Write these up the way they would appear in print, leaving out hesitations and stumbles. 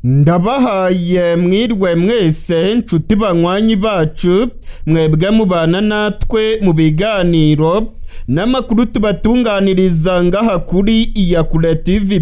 Ndabahaye mwirwe mwese nshuti banywanyi bacu, mwebwe mubana natwe mu biganiro n'amakuru tubatunganiriza ngaha kuri Iyakure TV.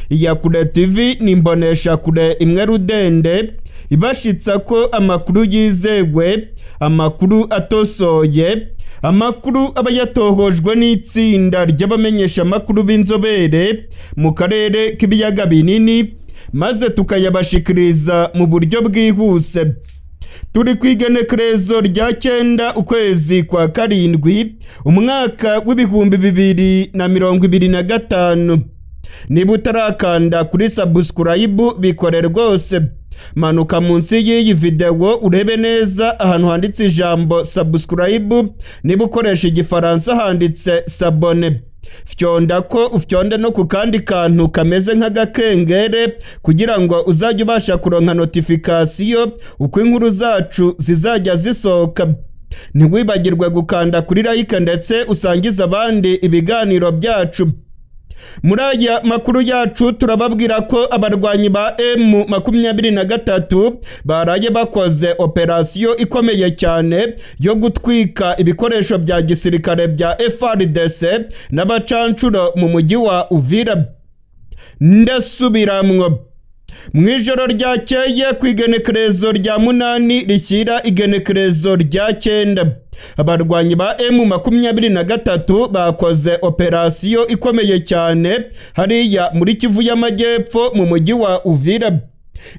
Iyakure TV ni imboneshakure imwe rudende ibashitsa ko amakuru yizewe, amakuru atosoye, amakuru aba yatohojwe n'itsinda ry'abamenyeshamakuru b'inzobere mu karere k'ibiyaga binini, maze tukayabashikiriza mu buryo bwihuse. Turi ku igenekerezo rya 9 ukwezi kwa 7 umwaka w'2025. Niba utarakanda kuri subscribe, bikore rwose. Manuka munsi y'iyi videwo urebe neza ahantu handitse ijambo subscribe. Niba ukoresha Igifaransa handitse s'abonner. Fyonda ko ufyonde no ku kandi kantu kameze nk'agakengere kugira ngo uzajye ubasha kuronka notification uko inkuru zacu zizajya zisohoka. Ntiwibagirwe gukanda kuri like ndetse usangize abandi ibiganiro byacu. Muri aya makuru yacu turababwira ko abarwanyi ba M23 baraye bakoze operasiyo ikomeye cyane yo gutwika ibikoresho bya gisirikare bya FARDC n'abacancuro mu mujyi wa Uvira. Ndasubiramwo, mu ijoro ryakeye ku igenekerezo rya 8 rishyira igenekerezo rya 9, abarwanyi ba M23 bakoze operasiyo ikomeye cyane hariya muri Kivu y'Amajyepfo mu mujyi wa Uvira.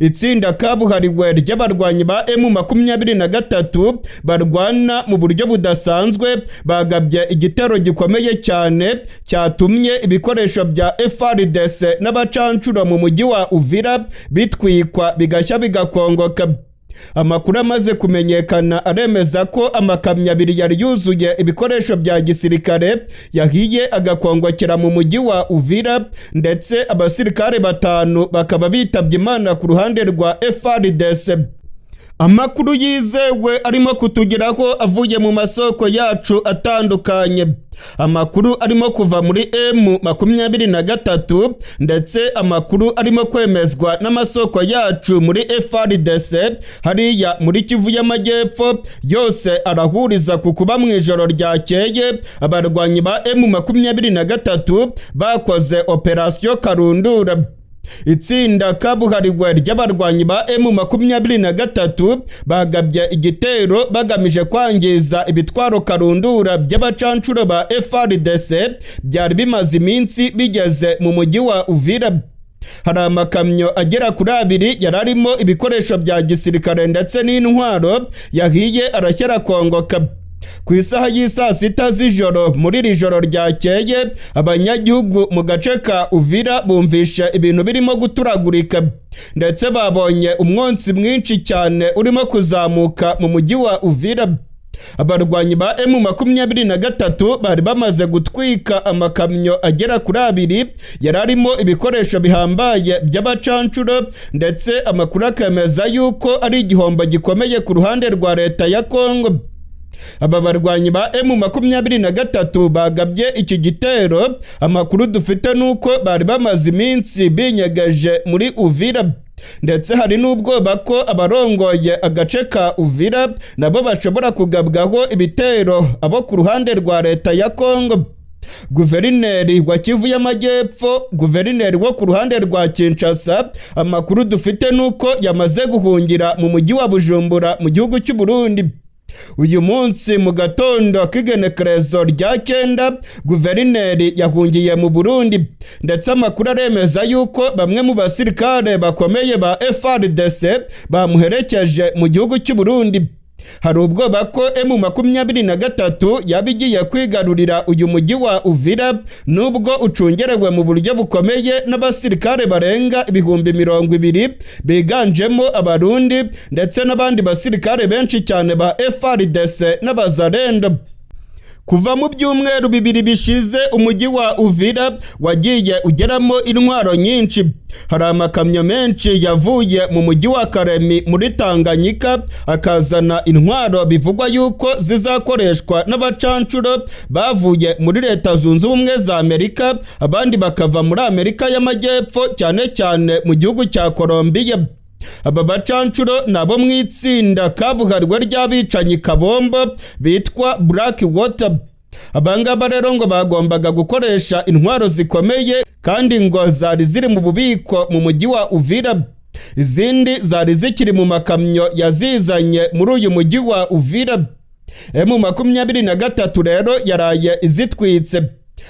Itsinda kabuhariwe ry'abarwanyi ba M23 barwana mu buryo budasanzwe bagabye igitero gikomeye cyane cyatumye ibikoresho bya FARDC n'abacancuro mu mujyi wa Uvira bitwikwa bigashya bigakongoka. Amakuru amaze kumenyekana aremeza ko amakamyo abiri yari yuzuye ibikoresho bya gisirikare yahiye agakongokera mu mujyi wa Uvira, ndetse abasirikare 5 bakaba bitabye Imana ku ruhande rwa FARDC. Amakuru yizewe arimo kutugeraho avuye mu masoko yacu atandukanye, amakuru arimo kuva muri M23 ndetse amakuru arimo kwemezwa n'amasoko yacu muri FARDC hariya muri Kivu y'Amajyepfo, yose arahuriza ku kuba mu ijoro ryakeye abarwanyi ba M23 bakoze operasiyo karundura. Itsinda kabuhariwe ry'abarwanyi ba M23 bagabye igitero bagamije kwangiza ibitwaro karundura by'abacancuro ba FARDC byari bimaze iminsi bigeze mu mujyi wa Uvira. Hari amakamyo agera kuri abiri yari arimo ibikoresho bya gisirikare ndetse n'intwaro yahiye arashyira kongoka. Ku isaha y'isaa 6 z'ijoro muri iri joro ryakeye, abanyagihugu mu gace ka Uvira bumvisha ibintu birimo guturagurika, ndetse babonye umwotsi mwinshi cyane urimo kuzamuka mu mujyi wa Uvira. Abarwanyi ba M23 bari bamaze gutwika amakamyo agera kuri abiri yari arimo ibikoresho bihambaye by'abacancuro, ndetse amakuru akemeza yuko ari igihombo gikomeye ku ruhande rwa leta ya Kongo. Aba barwanyi ba M23 bagabye iki gitero, amakuru dufite nuko bari bamaze iminsi binyegeje muri Uvira, ndetse hari n'ubwoba ko abarongoye agace ka Uvira nabo bashobora kugabwaho ibitero abo ku ruhande rwa leta ya Kongo. Guverineri wa Kivu y'Amajyepfo, guverineri wo ku ruhande rwa Kinshasa, amakuru dufite nuko yamaze guhungira mu mujyi wa Bujumbura mu gihugu cy'u Burundi. Uyu munsi mu gatondo k'igenekerezo rya 9, guverineri yahungiye mu Burundi, ndetse amakuru aremeza yuko bamwe mu basirikare bakomeye ba FARDC bamuherekeje mu gihugu cy'u Burundi. Hari ubwoba ko M23 yaba igiye kwigarurira uyu mujyi wa Uvira, nubwo ucungerewe mu buryo bukomeye n'abasirikare barenga 20,000 biganjemo Abarundi ndetse n'abandi basirikare benshi cyane ba FARDC n'Abazalendo. Kuva mu byumweru 2 bishize, umujyi wa Uvira wagiye ugeramo intwaro nyinshi. Hari amakamyo menshi yavuye mu mujyi wa Karemi muri Tanganyika akazana intwaro bivugwa yuko zizakoreshwa n'abacancuro bavuye muri Leta Zunze Ubumwe za Amerika, abandi bakava muri Amerika y'Amajyepfo, cyane cyane mu gihugu cya Colombia. Aba bacancuro ni abo mu itsinda kabuhariwe ry'abicanyi kabombo bitwa Black Water. Abangaba rero ngo bagombaga gukoresha intwaro zikomeye, kandi ngo zari ziri mu bubiko mu mujyi wa Uvira, izindi zari zikiri mu makamyo yazizanye muri uyu mujyi wa Uvira. M23 rero yaraye izitwitse.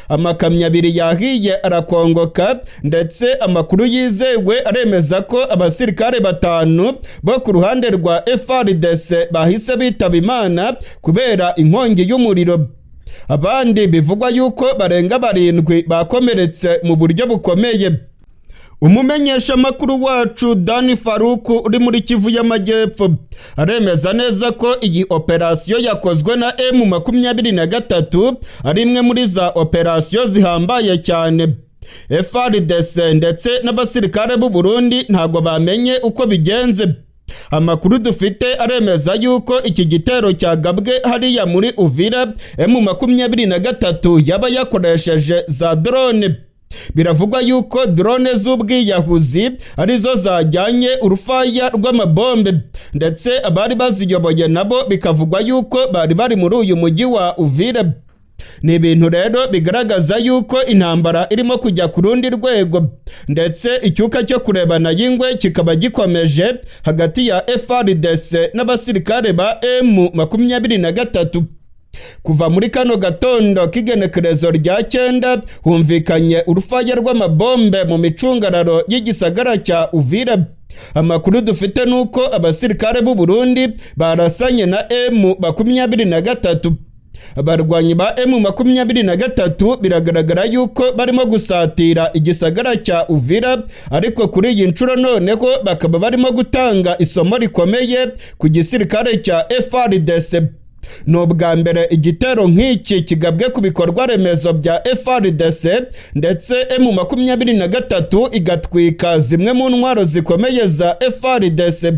Amakamyo 2 yahiye arakongoka, ndetse amakuru yizewe aremeza ko abasirikare 5 bo ku ruhande rwa FARDC bahise bitaba Imana kubera inkongi y'umuriro. Abandi bivugwa yuko barenga 7 bakomeretse mu buryo bukomeye. Umumenyeshamakuru wacu Dani Faruku uri muri Kivu y'Amajyepfo aremeza neza ko iyi operasiyo yakozwe na M23 ari imwe muri za operasiyo zihambaye cyane. FARDC ndetse n'abasirikare b'u Burundi ntago bamenye uko bigenze. Amakuru dufite aremeza yuko iki gitero cyagabwe hariya muri Uvira, M23 yaba yakoresheje za drone. Biravugwa yuko drone z'ubwiyahuzi arizo zajyanye urufaya rw'amabombe, ndetse abari baziyoboye nabo bikavugwa yuko bari bari muri uyu mujyi wa Uvira. Ni ibintu rero bigaragaza yuko intambara irimo kujya ku rundi rwego, ndetse icyuka cyo kurebana y'ingwe kikaba gikomeje hagati ya FARDC n'abasirikare ba M23. Kuva muri kano gatondo k'igenekerezo rya 9, humvikanye urufaya rw'amabombe mu micungararo y'igisagara cya Uvira. Amakuru dufite nuko abasirikare b'u Burundi barasanye na M23. Abarwanyi ba M23 biragaragara yuko barimo gusatira igisagara cya Uvira, ariko kuri iyi nshuro noneho bakaba barimo gutanga isomo rikomeye ku gisirikare cya FARDC. Ni ubwa mbere igitero nk'iki kigabwe ku bikorwa remezo bya FARDC, ndetse M23 igatwika zimwe mu ntwaro zikomeye za FARDC.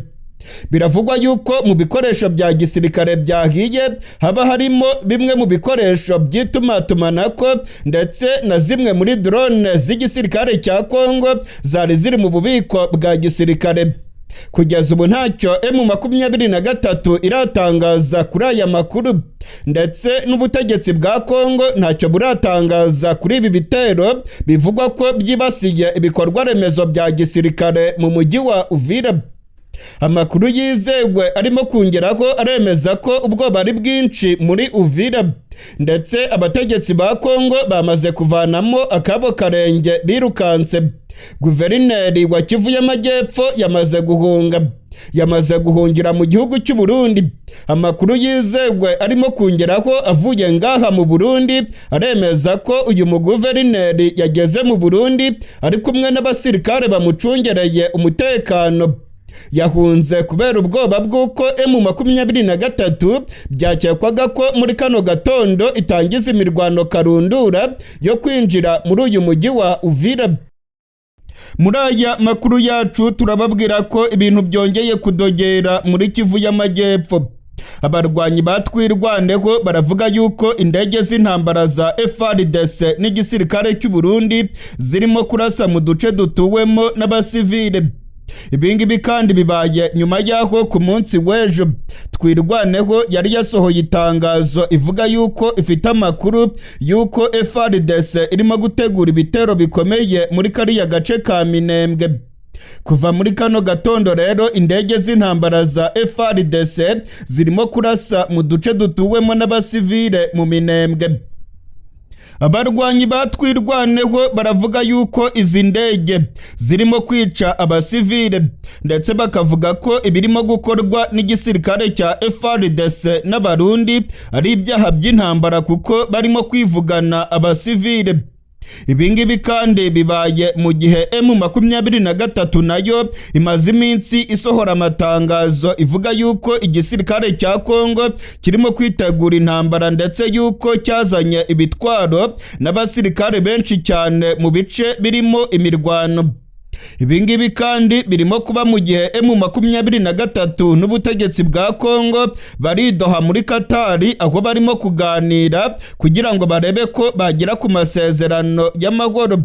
Biravugwa yuko mu bikoresho bya gisirikare byahiye haba harimo bimwe mu bikoresho by'itumatumanako, ndetse na zimwe muri drone z'igisirikare cya Kongo zari ziri mu bubiko bwa gisirikare. Kugeza ubu ntacyo M23 iratangaza kuri aya makuru, ndetse n'ubutegetsi bwa Kongo ntacyo buratangaza kuri ibi bitero bivugwa ko byibasiye ibikorwa remezo bya gisirikare mu mujyi wa Uvira. Amakuru yizewe arimo kongeraho aremeza ko ubwoba ari bwinshi muri Uvira, ndetse abategetsi ba Kongo bamaze kuvanamo akabo karenge birukanse. Guverineri wa Kivu y'Amajyepfo yamaze guhunga, yamaze guhungira mu gihugu cy'u Burundi. Amakuru yizewe arimo kongeraho avuye ngaha mu Burundi aremeza ko uyu muguverineri yageze mu Burundi ari kumwe n'abasirikare bamucungereye umutekano. Yahunze kubera ubwoba bw'uko M23 byakekwaga ko muri kano gatondo itangiza imirwano karundura yo kwinjira muri uyu mujyi wa Uvira. Muri aya makuru yacu turababwira ko ibintu byongeye kudogera muri Kivu y'Amajyepfo. Abarwanyi batwirwaneho baravuga yuko indege z'intambara za FARDC n'igisirikare cy'u Burundi zirimo kurasa mu duce dutuwemo n'abasivile. Ibingibi kandi bibaye nyuma y'aho ku munsi w'ejo Twirwaneho yari yasohoye itangazo ivuga yuko ifite amakuru yuko FARDC irimo gutegura ibitero bikomeye muri kariya gace ka Minembwe. Kuva muri kano gatondo rero, indege z'intambara za FARDC zirimo kurasa mu duce dutuwemo n'abasivile mu Minembwe. Abarwanyi batwirwaneho baravuga yuko izi ndege zirimo kwica abasivile, ndetse bakavuga ko ibirimo gukorwa n'igisirikare cya FARDC n'Abarundi ari ibyaha by'intambara, kuko barimo kwivugana abasivile. Ibi ngibi kandi bibaye mu gihe M23 nayo imaze iminsi isohora amatangazo ivuga yuko igisirikare cya Kongo kirimo kwitegura intambara, ndetse yuko cyazanye ibitwaro n'abasirikare benshi cyane mu bice birimo imirwano. Ibi ngibi kandi birimo kuba mu gihe M23 n'ubutegetsi bwa Kongo bari Doha muri Katari, aho barimo kuganira kugira ngo barebe ko bagera ku masezerano y'amahoro.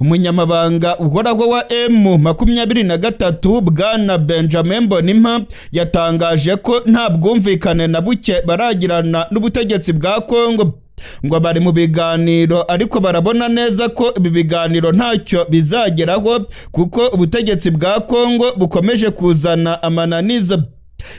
Umunyamabanga uhoraho wa M23, Bwana Benjamin Mbonimpa, yatangaje ko nta bwumvikane na buke baragirana n'ubutegetsi bwa Kongo. Ngo bari mu biganiro, ariko barabona neza ko ibi biganiro ntacyo bizageraho, kuko ubutegetsi bwa Kongo bukomeje kuzana amananiza.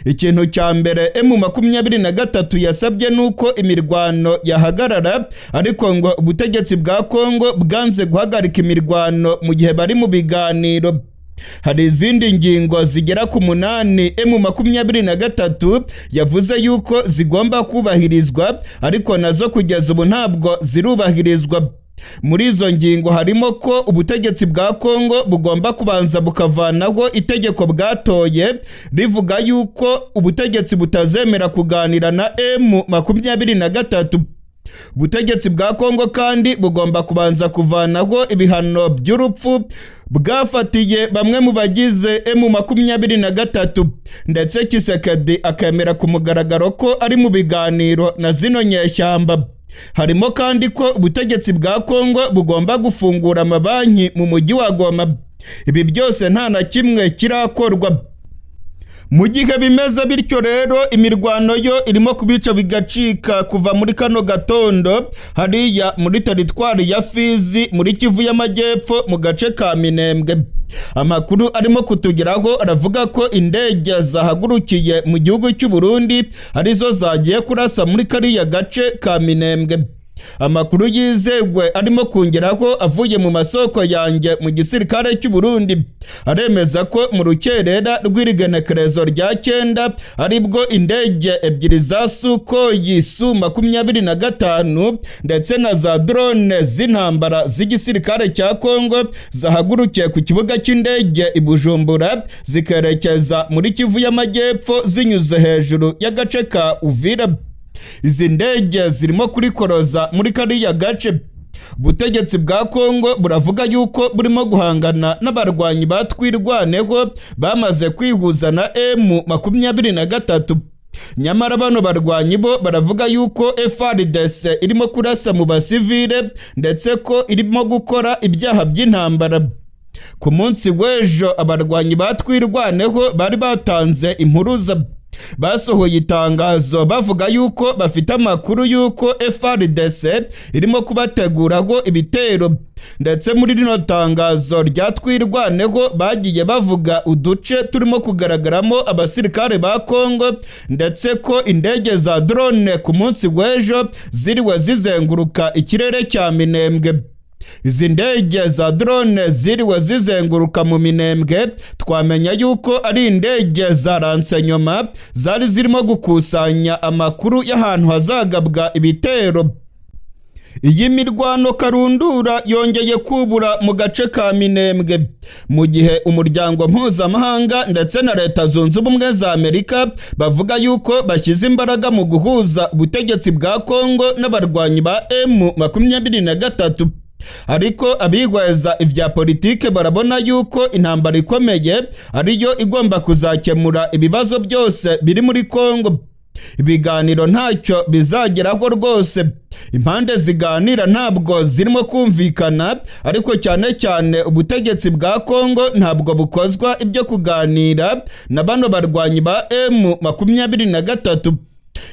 Ikintu cya mbere M23 yasabye ni uko imirwano yahagarara, ariko ngo ubutegetsi bwa Kongo bwanze guhagarika imirwano mu gihe bari mu biganiro. Hari izindi ngingo zigera ku 8 M23 yavuze yuko zigomba kubahirizwa, ariko nazo kugeza ubu ntabwo zirubahirizwa. Muri izo ngingo harimo ko ubutegetsi bwa Kongo bugomba kubanza bukavanaho itegeko bwatoye rivuga yuko ubutegetsi butazemera kuganira na M23. Ubutegetsi bwa Kongo kandi bugomba kubanza kuvanaho ibihano by'urupfu bwafatiye bamwe mu bagize M23, ndetse Tshisekedi akemera ku mugaragaro ko ari mu biganiro na zino nyeshyamba. Harimo kandi ko ubutegetsi bwa Kongo bugomba gufungura amabanki mu mujyi wa Goma. Ibi byose nta na kimwe kirakorwa. Mu gihe bimeze bityo rero, imirwano yo irimo kubica bigacika kuva muri kano gatondo hariya muri teritwari ya Fizi, muri Kivu y'Amajyepfo, mu gace ka Minembwe. Amakuru arimo kutugeraho aravuga ko indege zahagurukiye mu gihugu cy'u Burundi arizo zagiye kurasa muri kariya gace ka Minembwe. Amakuru yizewe arimo kongeraho avuye mu masoko yanjye mu gisirikare cy'u Burundi aremeza ko mu rukerera rw'irigenekerezo rya 9 aribwo indege ebyiri za Sukhoi Su 25 ndetse na za drone z'intambara z'igisirikare cya Kongo zahagurukiye ku kibuga cy'indege i Bujumbura, zikerekeza muri Kivu y'Amajyepfo zinyuze hejuru y'agace ka Uvira. Izi ndege zirimo kurikoroza muri kariya gace. Ubutegetsi bwa Kongo buravuga yuko burimo guhangana n'abarwanyi ba Twirwaneho bamaze kwihuza na M23. Nyamara bano barwanyi bo baravuga yuko FARDC irimo kurasa mu basivile, ndetse ko irimo gukora ibyaha by'intambara. Ku munsi w'ejo abarwanyi ba Twirwaneho bari batanze impuruza, basohoye itangazo bavuga yuko bafite amakuru yuko FARDC irimo kubateguraho ibitero. Ndetse muri rino tangazo rya Twirwaneho bagiye bavuga uduce turimo kugaragaramo abasirikare ba Kongo, ndetse ko indege za drone ku munsi w'ejo ziriwe zizenguruka ikirere cya Minembwe. Izi ndege za drone ziriwe zizenguruka mu Minembwe, twamenya yuko ari indege za renseignement zari zirimo gukusanya amakuru y'ahantu hazagabwa ibitero. Iyi mirwano karundura yongeye kubura mu gace ka Minembwe mu gihe umuryango mpuzamahanga ndetse na Leta Zunze Ubumwe za Amerika bavuga yuko bashyize imbaraga mu guhuza ubutegetsi bwa Kongo n'abarwanyi ba M23. Ariko abihweza ibya politike barabona yuko intambara ikomeye ariyo igomba kuzakemura ibibazo byose biri muri Kongo. Ibiganiro ntacyo bizageraho rwose. Impande ziganira ntabwo zirimo kumvikana, ariko cyane cyane ubutegetsi bwa Kongo ntabwo bukozwa ibyo kuganira na bano barwanyi ba M23.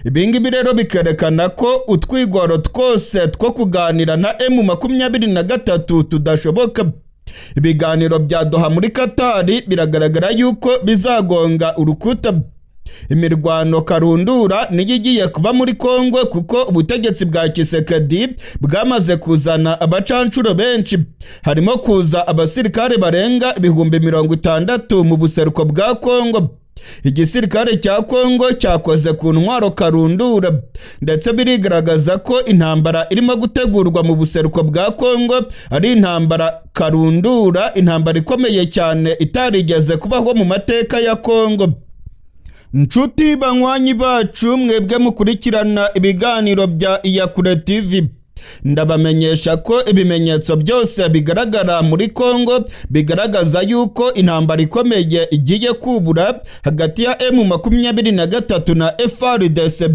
Ibingibi rero bikerekana ko utwigoro twose two kuganira na M23 tudashoboka. Ibiganiro bya Doha muri Katari biragaragara yuko bizagonga urukuta. Imirwano karundura niyo igiye kuba muri Kongo, kuko ubutegetsi bwa Tshisekedi bwamaze kuzana abacancuro benshi. Harimo kuza abasirikare barenga 60,000 mu buseruko bwa Kongo. Igisirikare cya Kongo cyakoze ku ntwaro karundura, ndetse birigaragaza ko intambara irimo gutegurwa mu buseruko bwa Kongo ari intambara karundura, intambara ikomeye cyane itarigeze kubaho mu mateka ya Kongo. Nshuti banywanyi bacu, mwebwe mukurikirana ibiganiro bya Iyakure TV, ndabamenyesha ko ibimenyetso byose bigaragara muri Kongo bigaragaza yuko intambara ikomeye igiye kubura hagati ya M23 na FARDC.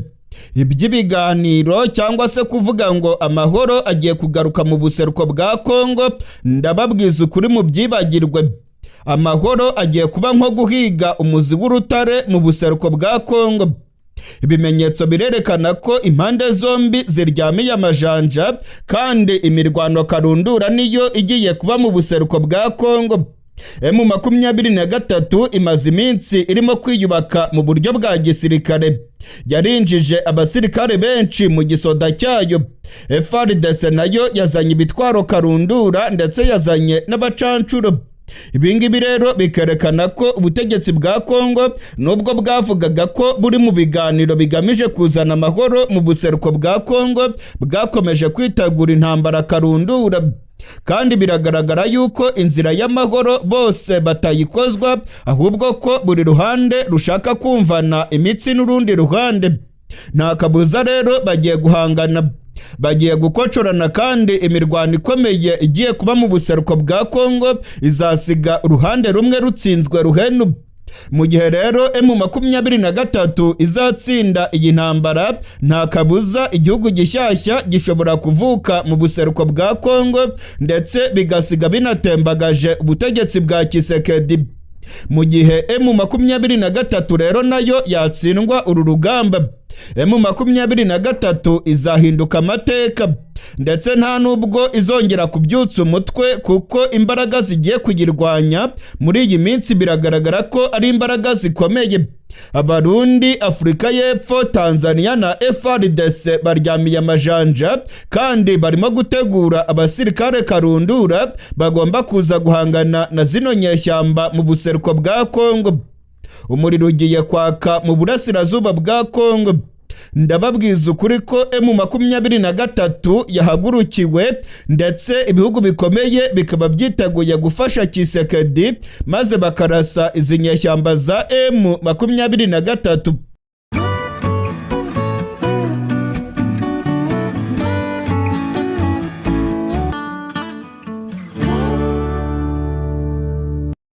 Iby'ibiganiro cyangwa se kuvuga ngo amahoro agiye kugaruka mu buseruko bwa Kongo, ndababwiza ukuri, mu byibagirwe. Amahoro agiye kuba nko guhiga umuzi w'urutare mu buseruko bwa Kongo. Ibimenyetso birerekana ko impande zombi ziryamiye amajanja, kandi imirwano karundura niyo igiye kuba mu buseruko bwa Kongo. M23 imaze iminsi irimo kwiyubaka mu buryo bwa gisirikare, yarinjije abasirikare benshi mu gisoda cyayo. FARDC nayo yazanye ibitwaro karundura, ndetse yazanye n'abacancuro. Ibingibi rero bikerekana ko ubutegetsi bwa Kongo, nubwo bwavugaga ko buri mu biganiro bigamije kuzana amahoro mu buseruko bwa Kongo, bwakomeje kwitegura intambara karundura, kandi biragaragara yuko inzira y'amahoro bose batayikozwa, ahubwo ko buri ruhande rushaka kumvana imitsi n'urundi ruhande. Nta kabuza rero bagiye guhangana, bagiye gukocorana, kandi imirwano ikomeye igiye kuba mu buseruko bwa Kongo izasiga uruhande rumwe rutsinzwe ruhenu. Mu gihe rero M23 izatsinda iyi ntambara, nta kabuza igihugu gishyashya gishobora kuvuka mu buseruko bwa Kongo, ndetse bigasiga binatembagaje ubutegetsi bwa Tshisekedi. Mu gihe M23 rero nayo yatsindwa uru rugamba, M23 izahinduka amateka, ndetse nta nubwo izongera kubyutsa umutwe, kuko imbaraga zigiye kuyirwanya muri iyi minsi biragaragara ko ari imbaraga zikomeye. Abarundi, Afurika y'Epfo, Tanzania na FARDC baryamiye amajanja, kandi barimo gutegura abasirikare karundura bagomba kuza guhangana na zino nyeshyamba mu buseruko bwa Kongo. Umuriro ugiye kwaka mu burasirazuba bwa Kongo. Ndababwiza ukuri ko M23 yahagurukiwe, ndetse ibihugu bikomeye bikaba byiteguye gufasha Tshisekedi maze bakarasa izi nyeshyamba za M23.